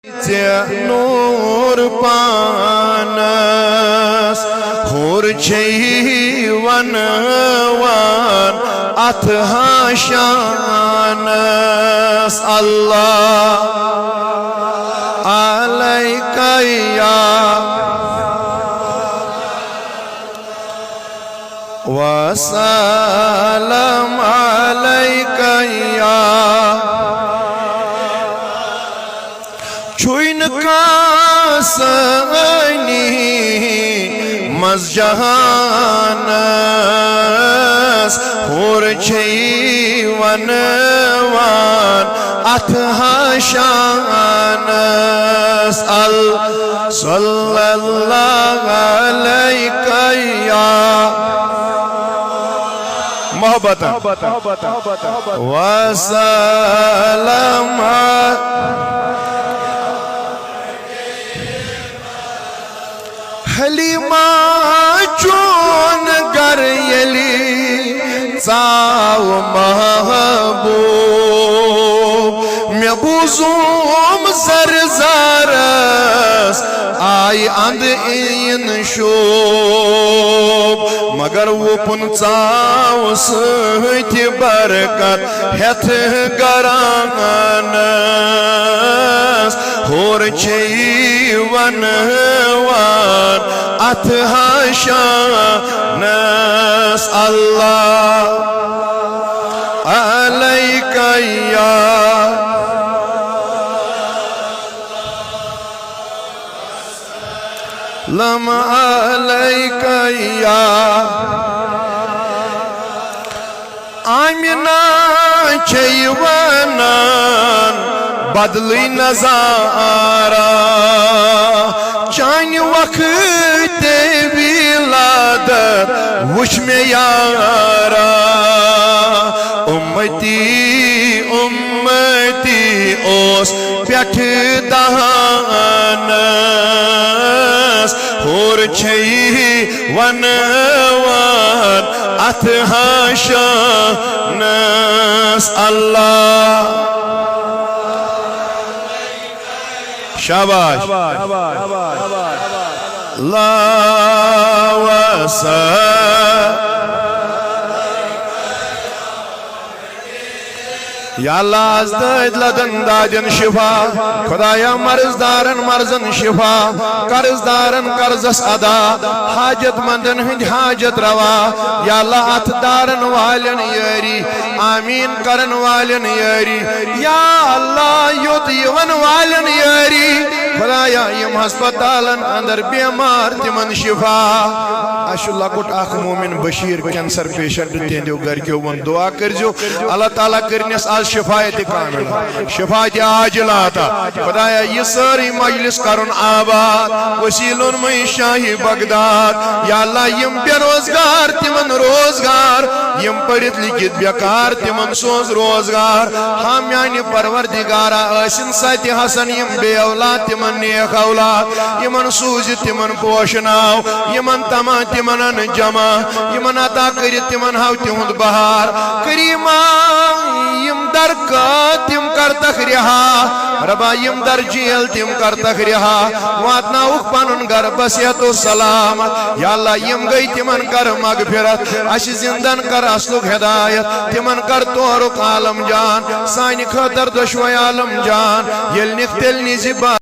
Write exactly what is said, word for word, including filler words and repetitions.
ژےٚ نوٗر پانس، حور چھے ونوان اتھ ہاشانس۔ اللہ علیک یا وسلام علیک یا چھُے نہٕ کانٛہہ سٲنی منٛز جہانس، حور چھے ونوان اتھ ہاشانس۔ ال صلی اللہ علیک یا محبت وسلام۔ حلیمہ چون گر ییٚلہِ ژاو محبوب، مےٚ بوٗزُم زر زارس آیہِ اندٕ عیٖن شوب، مگر وُپُن ژاو سۭتۍ برکت ہٮ۪تھ گرانس۔ حور چھے ونوان اتھ ہاشانس۔ اللہ علیک یا لم علیک یا آمنہ چھے ونان بدلٕے نظارہ، چانہِ وقتِ ولادت وُچھ مےٚ یارہ۔ اُمتی، اُمتی اوس پٮ۪ٹھٕ دہانس، حور چھے ونوان اتھ ہاشانس۔ اللہ شاباش۔ لا وسا یا اللہ، از دٲدۍ لدن دادٮ۪ن شفا، خدایا مرض دارن مرضن شفا، قرض دارن قرضس ادا، حاجت مندن ہٕنٛدۍ حاجت روا۔ یا اللہ، اتھ دارن والٮ۪ن یٲری، آمین کرن والٮ۪ن یٲری۔ یا اللہ، یوٚت یِوان والٮ۪ن یٲری، خدایا، یِم ہسپتالن اندر بیمار، تِمن شفا۔ اسہِ چھُ لۄکُٹ اکھ مومن بشیر، کینسر پیشنٹ، تِہنٛدیو گرِکیو ووٚن، دعا کٔرۍزیو، اللہ تعالیٰ کٔرِنس از شفایت کاملہ، شفایت عاجلہ عطا۔ خدایا، یہِ سٲرٕے مجلس کرُن آباد، وسیلن مٔنٛزۍ شاہی بغداد۔ یا اللہ، یِم بے روزگار، تِمن روزگار، یِم پٔرِتھ لیکھِتھ بیکار، تِمن سوز روزگار۔ ہا میانہِ پروردگارا، ٲسِن سا تہِ حسن یِم بے اولاد، تِمن نیک اولاد، یِمن سوٗزِتھ تِمن پوشناو، یِمن تما تِمن ان جمع، یِمن عطا کٔرِتھ تِمن ہاو تِہُنٛد بہار۔ کریما، یِم در قٲد تِم کرتکھ رہا، ربا یِم در جیل تِم کرتکھ رہا، واتناوُکھ پنُن گرٕ بصحت و سلامت۔ یا اللہ، یِم گٔے تِمن کر مغفرت، اسہِ زندن کر اصلُک ہدایت، تِمن کر تورُک عالم جان، سانہِ خٲطر دۄشوے عالم جان، ییٚلہِ نِکھ تیٚلہِ نِزِ با